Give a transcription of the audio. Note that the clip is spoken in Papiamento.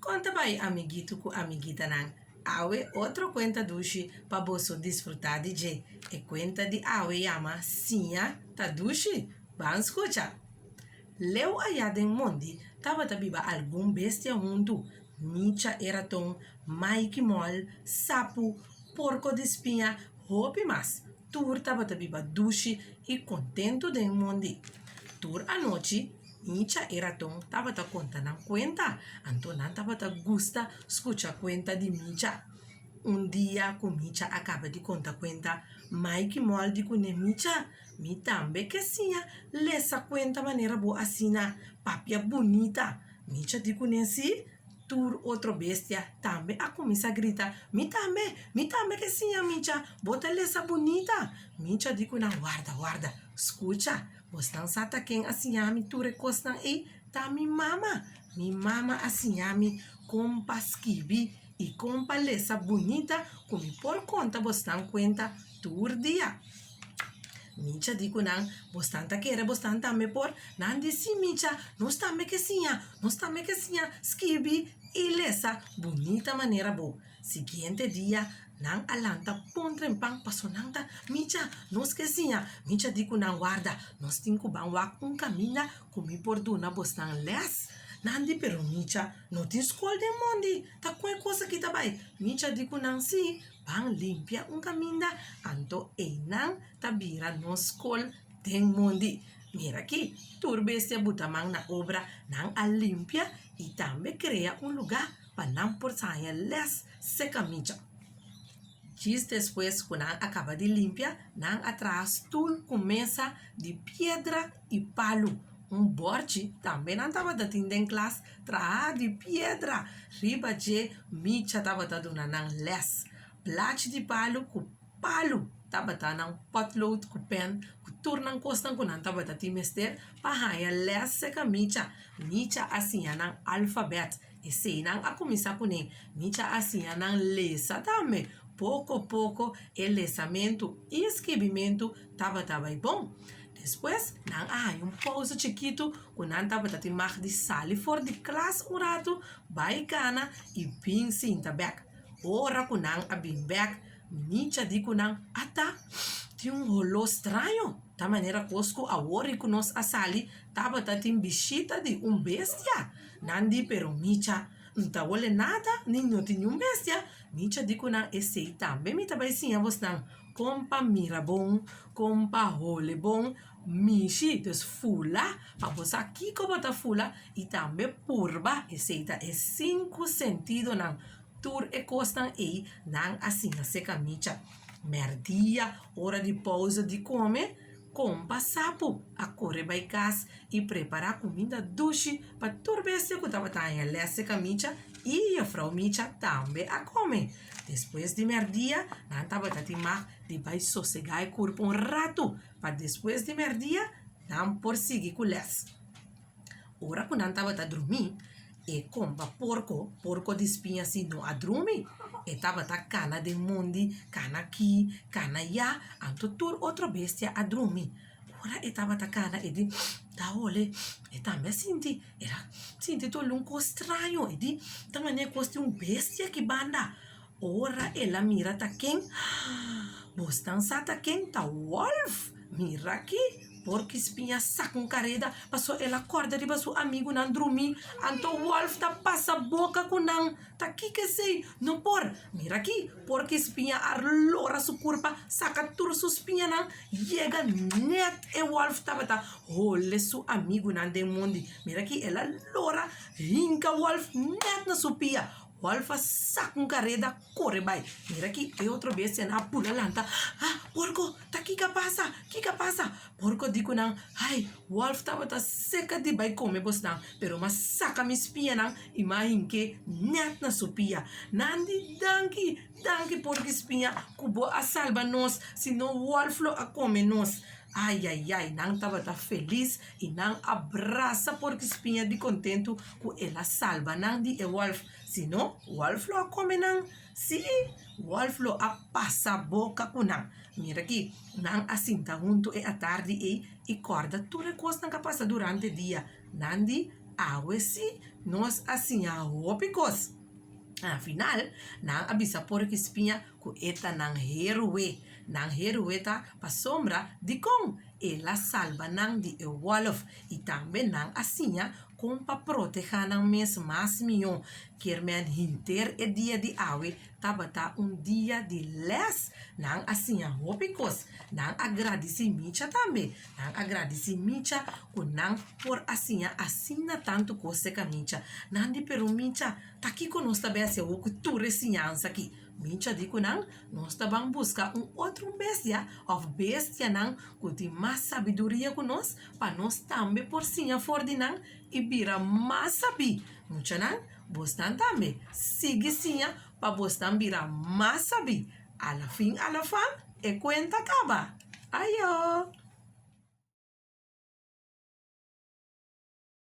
Kon ta bai amiguito ku amiguitanan? Awe otro kuenta dushi pa boso disfrutá di dje. E kuenta di awe yama Siña ta dushi. Ban skucha! Leu ayá den mondi tabata biba algun bestia huntu, Micha e raton, Maiki mòl, sapu, porko di spiña, hopi mas. Tur tabata biba dushi i kontentu den mondi. Tur anochi, Micha e raton tabata konta nan kuenta, anto nan tabata gusta skucha kuenta di Micha. Un dia ku Micha a kaba di konta kuenta, Maiki mòl di kuné, Micha, mi tambe ke siña lesa kuenta manera bo asina, papia bunita. Micha di kuné si. Tur otro bestia tambe a kuminsá grita, Mi tambe! Mi tambe ke siña, Micha! Bo ta lesa bunita! Micha di ku nan, Warda, warda! Skucha! Bosnan sa ta ken a siña mi tur e kosnan ei? Ta mi mama! Mi mama a siña mi kon pa skibi i kon pa lesa bunita ku mi por konta bosnan kuenta tur dia. Micha di ku nan, Bosnan ta kere bosnan tambe por? Nan di, Sí, Micha, nos tambe ke siña, nos tambe ke siña skibi i lesa bunita manera bo. Siguiente dia, nan a lanta pon trempan paso nan ta, Micha, nos ke siña. Micha di ku nan, Warda, nos tin ku ban wak un kaminda ku mi por duna bosnan lès. Nan di, Pero Micha, no tin skol den mondi, ta kon e kos aki ta bai? Micha di ku nan, Sí, Ban limpia un kaminda, anto einan ta bira nos skol den mondi. Mira aki, tur bestia buta man na obra, nan a limpia i tambe krea un lugá pa nan por haña lès seka micha. Djis despues ku nan a kaba di limpia, nan a traha stul ku mesa di piedra i palu. Un bòrchi tambe nan tabata tin den klas Traha di piedra riba dje Micha tabata duna nan lès. Blachi di palu ku palu tabata nan potlood ku pen ku tur nan kosnan ku nan tabata tin mester pa haña lès seka Micha. Micha a siña nan alfabèt. Esei nan a kuminsá kuné. Micha a siña nan lesa tambe. Poko poko e lesamentu i skibimentu tabata bai bon. Despues nan a haña un pousa chikitu ku nan tabata tin mag di sali for di klas un ratu, bai kana i bin sinta bèk. Ora ku nan a bin bèk, Micha di ku nan, Ata, tin un holó straño! Ta manera kos ku awor i ku nos a sali tabata tin bishita di un bestia. Nan di, Pero Micha, N ta wole nada, ni no tin niun bestia. Micha di ku nan, Esei tambe mi ta bai siña bosnan. Kon pa mira bon, kon pa hole bon, mishi, dus fula, pa bo sa kiko bo ta fula i tambe purba, esei ta e sinku sentidonan, tur e kosnan ei nan a siña seka micha. Mèrdia, ora di pousa di kome, Kompa Sapu a kore bai kas i prepará kuminda dushi pa tur bestia ku tabata haña lès seka micha i Jefrou Micha tambe a kome. Despues di mèrdia nan tabata tin mag di bai sosegá e kurpa un ratu pa despues di mèrdia nan por sigui ku lès. Ora ku nan tabata drumí, e kompa porko, porko di spiña si no a drumi. E tabata kana den mondi, kana aki, kana ya, anto tur otro bestia a drumi. Ora e tabata kana e di, Ta hole, e tambe a sinti, el a sinti tol un kos straño, e di, Ta manera kos di un bestia aki banda. Ora el a mira ta ken, Bosnan sa ta ken? Ta wòlf! Mira aki, porki spiña sak un kareda, paso el a kòrda riba su amigunan drumí, anto wòlf ta pasa boka ku nan. Ta kiko esei? No por! Mira aki, porki spiña a lora su kurpa, saka tur su spiñanan, yega nèt e wòlf tabata hole su amigunan den mondi. Mira aki, el a lora hinka wòlf nèt na su pia. Wòlf a sak un kareda kore bai. Mira ki e otro bestianan a pula lanta. Ah, Porko, ta kiko a pasa? Kiko a pasa? Porko di ku nan, Ai, wòlf tabata seka di bai kome bosnan, pero m'a saka mi spianan i m'a hink'é nèt na su pia. Nan di, Danki, danki Porki Spiña, ku bo a salba nos, sino wòlf lo a kome nos. Ai, ai, ai, nan tabata felis i nan a brasa Porki Spiña di kontentu ku el a salba nan di e wòlf. Si no, wòlf lo a kome nan. Sí, wòlf lo a pasa boka ku nan. Mira aki, nan a sinta huntu e atardi ei i kòrda tur e kosnan ku a pasa durante dia. Nan di. Awe sí nos a siña hopi kos. Na final, nan a bisa Porkispiña ku e ta nan héroe. Nan héroe ta pasobra dikon el a salba nan di e wòlf i tambe nan a siña kon pa protehá nan mes mas mihó. Kier men henter e dia di awe tabata un dia di lès. Nan a siña hopi kos. Nan a gradisí Micha tambe. Nan a gradisí Micha ku nan por a siña asina tantu kos serka Micha. Nan di, Pero Micha, ta kiko nos ta bai hasi awor ku tur e siñansa aki? Micha di ku nan, Nos ta ban buska un otro bestia òf bestianan ku tin mas sabiduria ku nos pa nos tambe por siña for di nan i bira mas sabí. Muchanan, bosnan tambe sigui siña pa bosnan bira mas sabí. Alafin alafan e kuenta kaba. Ayo!